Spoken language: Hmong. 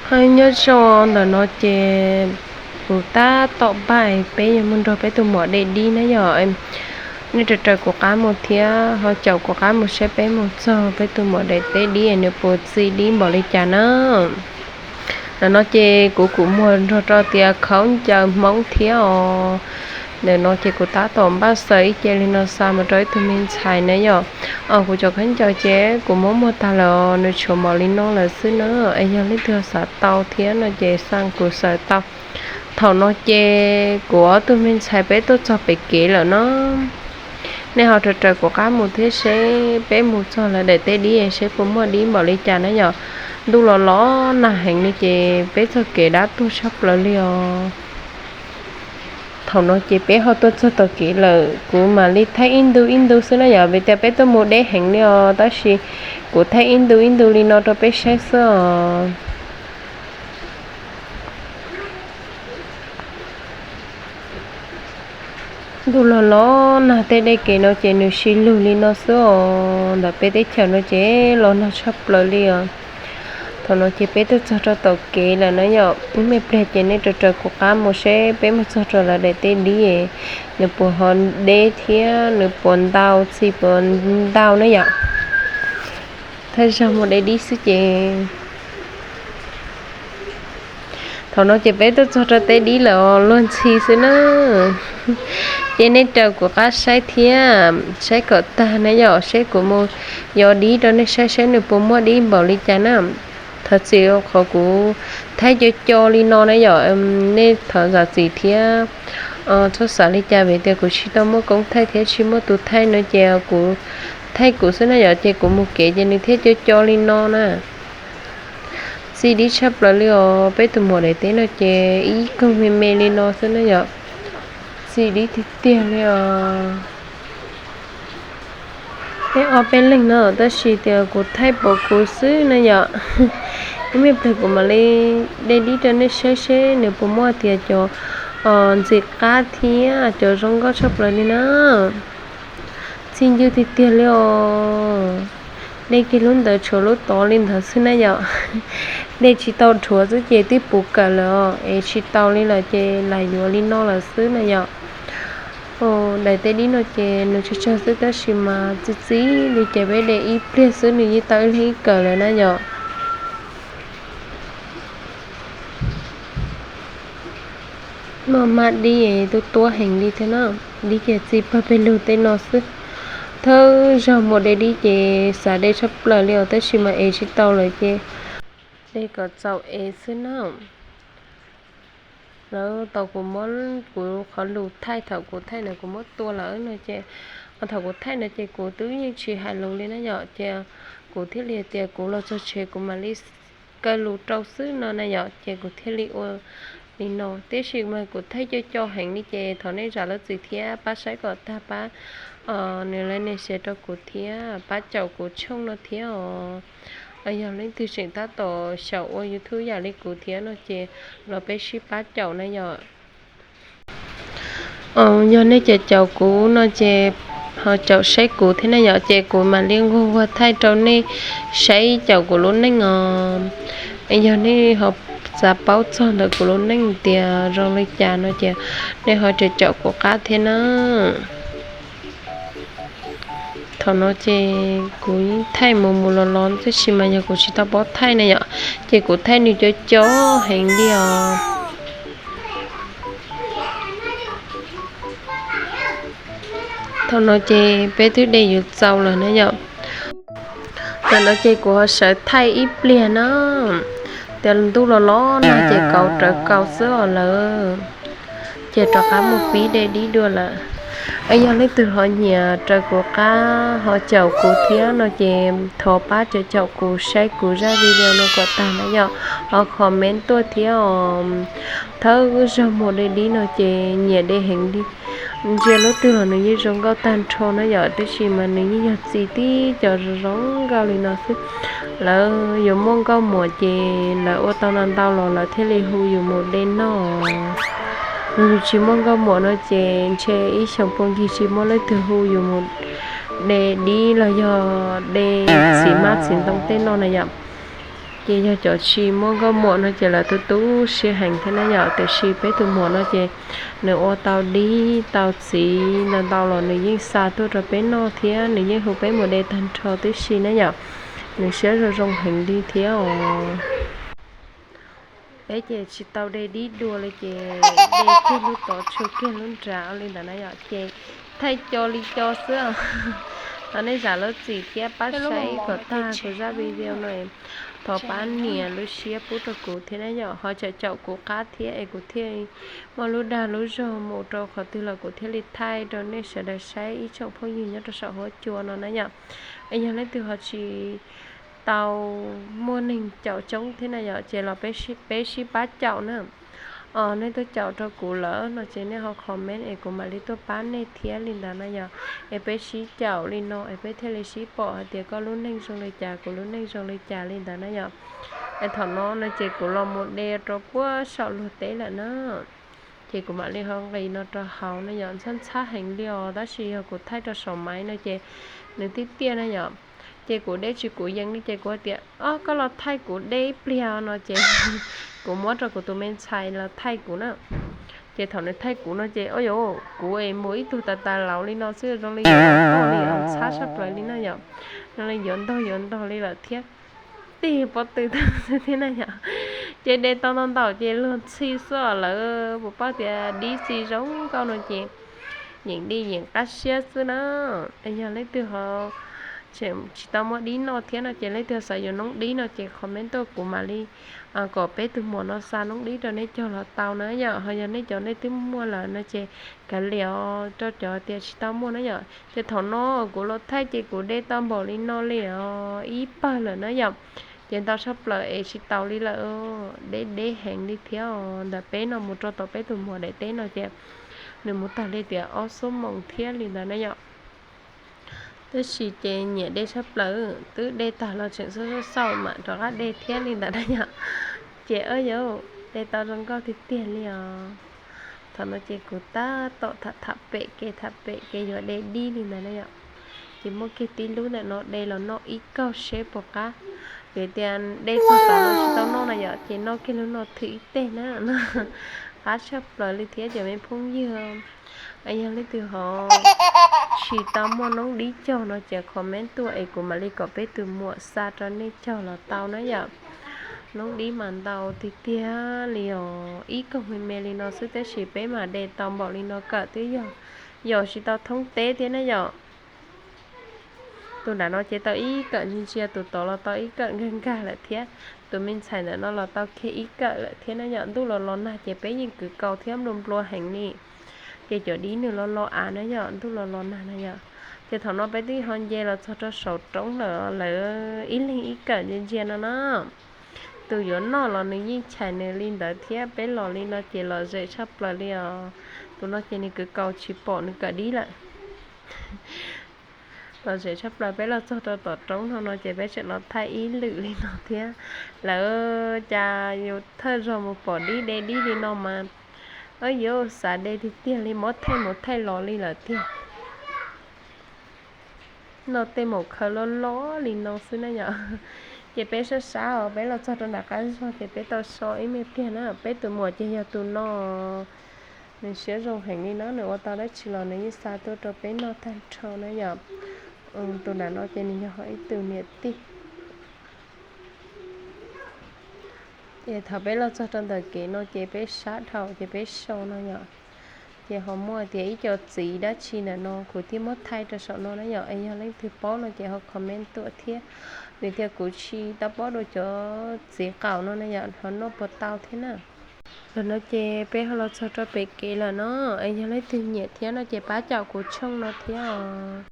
Hais nyob zoo, ntawm no ces kuv tab tom npaj peb yuav mus nrog peb tus muam de dib na yom. Nej raws raws kuv qab mus thiab ho caum kuv qab mus saib peb mus txog peb tus muam daim teb dib nws puas txi dib npaum li cas na. Ntawm no ces kuv kuj muag nrog rau tias khaub ncaws Hmoob thiab os. Ntawm no ces kuv tab tom npaj xaws ib ce li no xa mus rau ib tug me ntxhais na yom. Kuv cov khaub ncaws ces kuv muab muag tag lawm, nws tshuav npaum li no lawm xwb na. Es yog leej twg xav tau thiab no ces xa kuv xaws tau. Thaum no ces kuv ob tug me ntxhais peb tuaj txog pem kev lawm no. Nej ho raws raws kuv qab mus thiab seb peb mus txog lawv daim teb dib seb puas muaj dib npaum li cas na yom. Ntuj los los nag heev li ces peb txoj kev dab tuag tshaj plaws li os. Thaum no ces peb ho tuaj txog tom kev lawm, kuv mam li thaij ib ntu ib ntu xwb na yom, vim tias peb tuaj mus deb heev li os, tab sis kuv thaij ib ntu ib ntu li no rau peb saib xwb os. Ntuj los los nag, tej dej kev no ces nws sib lug li no xwb os, ntawm peb teb chaws no ces los nag tshaj plaws li os. Thaum no ces peb twb txog rau tom kev lawm na yom, ib me pliag ces nej raws raws kuv qab mus seb peb mus txog rau lawv daim teb dib, nws puas ho deb thiab nws puas ntau txi puas ntau na yom. Thawj zaug mus de dib xwb ces thaum no ces peb twb txog rau teb dib lawm os, luag ntxhi xwb na. Ces nej raws kuv qab saib thiab, saib kom tag na yom, seb kuv mus yos dib rau nej saib seb nws puas muaj dib npaum li cas na. Thov txim qhov kuv thaij co co li no na yom, nej thov zam txim thiab. Txhob xav li cas vim tias kuv tsis tau muaj koob thaij thiab tsis muaj tus thaij no ces kuv thaij kuv xwb na yom, ces kuv mus kev ces nws thiaj co co li no na. Txi dib tshaj plaws li os, peb tus muam daim teb no ces ib koog me me li no xwb na yom. Txi dib tiag tiag li os. Peb ob peb leeg no tab sis tias kuv thaij pom kuv xwb na yom. Ib me pliag kuv mam li de dib rau nej saib seb nws puas muaj tias cov ntxim qab thiab cov zoo nkauj tshaj plaws li na. Txi ncw tiag tiag li os. De kiag lub ntawd tshuav lub tod li ntawd xwb na yom. De tsis tau dhuav xwb ces twb puv kawm lawm os, es tsis tau li lawm ces lam yuav li no lawm xwb na yom. Daim teb dib no ces nws tsawg tsawg xwb tab sis mas txi txi li ces peb de ib pliag xwb nws yeej tau ib leeg ib kawm lawm na yom. Maj maj dib tuab tuab heev li thiab na, dib ces txi pawg pes lug tej no xwb. Thawj zaug mus de dib ces xav de tshaj plaws li os tab sis mas ev tsis tau lawm ces de kom txaus ev xwb na. Lawv tau kuv muab kuv qhov lus thaij thaum kuv thaij ntawd kuv muab tua lawm no ces, thaum kuv thaij ntawd ces kuv twb yeej tsis hais lus li na yom, ces kuv thiaj li tias kuv los txog tsev kuv mam li kaw lus rau xwb no na yom, ces kuv thiaj li ua li no. Tiam sis mas kuv thaij co co heev li ces thov nej zam lub txim thiab pab saib kom tag pab nws lawv nias share rau kuv thiab pab caum kuv channel no thiab os. Yog leej twg tseem tab tom xyaum ua YouTube yam li kuv thiab no ces los peb sib pab caum na yom. Yog nej caum caum kuv no ces ho caum saib kuv thiab na yom, ces kuv mam li nquag nquag thaij rau nej saib caum kuv lub neej os. Yog nej ho xav paub txog ntawm kuv lub neej tias zoo li cas no ces nej ho caum caum kuv qab thiab na. Thaum no ces kuv yeej thaij mus mus los los tab sis mas yog kuv tsis tau paub thaij na yom, ces kuv thaij nws co co heev li os. Thaum no ces peb twb de yuav txaus lawm na yom. Thaum no ces kuv ho sawv thaij ib pliag na, tias ntuj los los no ces kaus rawv kaus xwb os lawm. Ces rov qab mus pib de dib dua lawm. Yog leej twg ho nyiam raws kuv qab ho caum kuv thiab no ces thov pab caum caum kuv saib kuv zaj video no kom tag na yom, ho comment tuaj thiab os. Thawj zaug mus de dib no ces nyiam de heev li. Ntsia lub twg los nws yeej zoo nkauj tag nrho na yom, tab sis mas nws yeej yog txi tib co zoo nkauj li no xwb. Lawv yuav muaj nkauj muam ces lawv ua tau ntau ntau los lawv thiaj li hu yus mus de noj. Yus tsis muaj nkauj muam no ces ntshe ib xyoos puag ncig tsis muaj leej twg hu yus mus de dib los yog de txiv hmab txiv ntoo tej no na yom. Ces yog cov tsis muaj nkauj muam no ces lawv tu tu siab heev thiab na yom, tiam sis peb tus muam no ces nws ua tau dib tau txiv ntau ntau los nws yeej xa tuaj rau peb noj thiab nws yeej hu peb mus de tag nrho tib si na yom. Nws siab zoo zoo heev li thiab os. Peb ces tsis tau de dib dua li ces de kiag lub tod tshuav kiag lub nrad li ntawd na yom, ces thaij co li co xwb. Thov nej zam lub txim thiab pab saib kom tag kuv zaj video no, thov pab nias lub siab pub rau kuv thiab na yom, ho caum caum kuv qab thiab es kuv thiaj muaj lub dag lub zog mus rau qhov twg los kuv thiaj li thaij rau nej sawv daws saib ib tsoom phooj ywg nyob rau saum huab cua no na yom. Es yog leej twg ho tsis tau muaj neeg caum coob thiab na yom, ces los peb sib pab caum na. Os, nej tuaj caum rau kuv lawm no ces nej ho comment es kuv mam li tuaj pab nej thiab li ntawd na yom. Es peb sib caum li no es peb thiaj li sib pom hais tias koj lub neej zoo li cas kuv lub neej zoo li cas li ntawd na yom. Es thaum no no ces kuv los mus de rau puag saum luag teb lawm na. Ces kuv mam li ho nqis no rau hauv na yom, ntxhab ntxhab heev li os, tab sis yog kuv thaij rau saum maiv no ces nws tib tiaj na yom. Ces kuv de tsis kuv yees li ces kuv hais tias, Ob, koj los thaij kuv de ib pliag no ces kuv muab rau kuv tus me ntxhais los thaij kuv na. Ces thaum nws thaij kuv no ces, o yov, kuv es mus ib tug tas tas laus li no xwb zoo li yuav ntog li, ntxhab sab plaws li na yom, zoo li yuav ntog yuav ntog li lawm thiab. Tig pob tw tag xwb thiab na yom. Ces de tau ntau ntau ces luag ntxhi xwb os, lawv puas paub tias dib txiv zoo nkauj no ces yeem di yeem qab siab xwb na. Yog leej twg ho tsis tau muaj dib noj thiab no ces leej twg xav yuav noob dib no ces comment tuaj kuv mam li kom peb tus muam no xa noob dib rau nej cog los tau na yom. Ho yog nej cov nej twb muaj lawm no ces kav liam rau cov tias tsis tau muaj na yom. Ces thaum no kuv los thaij ces kuv de tau npaum li no li os, ib pawg lawm na yom. Ces ntau tshaj plaws es tsis taus li lawm, deb deb heev li thiab os. Ntawm peb no mus rau tom peb tus muam daim teb no ces nws mus tag li tias ob xuab moos thiab li ntawd na yom. Tab sis ces nyiam de tshaj plaws, twb de tag los tseem xauj xauj xauj mam rov qab de thiab li ntawd na yom. Ces o yov, de tau zoo nkauj tiag tiag li os. Thaum no ces kuv tab tom tham tham pem kev tham pem kev yuav de dib li ntawd na yom. Ces muaj kiag tib lub ntawm no de los noj ib kaug seb puas qab. Vim tias de txog tom no tsis tau noj na yom, ces noj kiag lub no thwm ib teg na. Qab tshaj plaws li thiab cov me phooj ywg. Yog leej twg ho tsis tau muaj noob dib cog no ces comment tuaj es kuv mam li kom peb tus muam xa rau nej cog los tau na yom. Noob dib mas ntau tiag tiag li os, ib kaug me me li no xwb tab sis peb mas de tau npaum li no kawm twb yog, yog tsis tau thoob teb thiab na yom. Tus nram no ces tau ib kawm ntsia ntsia, tus tod los tau ib kawm nkag nkag lawm thiab. Tus me ntxhais ntawm no los tau kiag ib kawm lawm thiab na yom. Ntuj los los nag ces peb yeej kwv kaus thiab nplua nplua heev li. Ces cov dib nws los los av na yom, ntuj los los nag na yom. Ces thaum no peb twb ho nce los txog rau saum roob lawm, lawv ib leeg ib kawm ntsia ntsia no na. Tus yuav noj los nws yeej chais nws li ntawd thiab, peb los li no ces lom zem tshaj plaws li os. Tus no ces nws kwv kaus tsis pom nws kawm dib lawm. Lom zem tshaj plaws, peb los txog rau tom roob no no ces peb tseem los thaij ib lwm li no thiab. Lawv cas yus thawj zaug mus pom dib de dib li no mas, o yov, xav de tiag tiag li, muab thaij mus thaij los li lawm tiag. Noj tej maum khaws loj loj li no xwb na yom. Ces peb sab sab os, peb los txog rau nram qab zog ces peb tau so ib me pliag na. Peb tus muam ces yog tus no, nws siab zoo heev li na, nws ua tau dab tsi los nws yeej xa tuaj rau peb noj tag nrho na yom. Tus nram no ces nws yog ib tug niam tij. Ces thaum peb los txog rau ntawm kev no ces peb sab dhau ces peb so no yom. Ces ho muaj tias ib co txiv dab tsi ntawm no kuv thiaj muab thaij rau saum no na yom. Es yog leej twg paub no ces ho comment tuaj thiab, vim tias kuv tsis tau paub dua cov txiv qaum no na yom, ho noj puas tau thiab na. Los no ces peb ho los txog rau pem kev lawm no, es yog leej twg nyiam thiab no ces pab caum kuv channel no thiab os.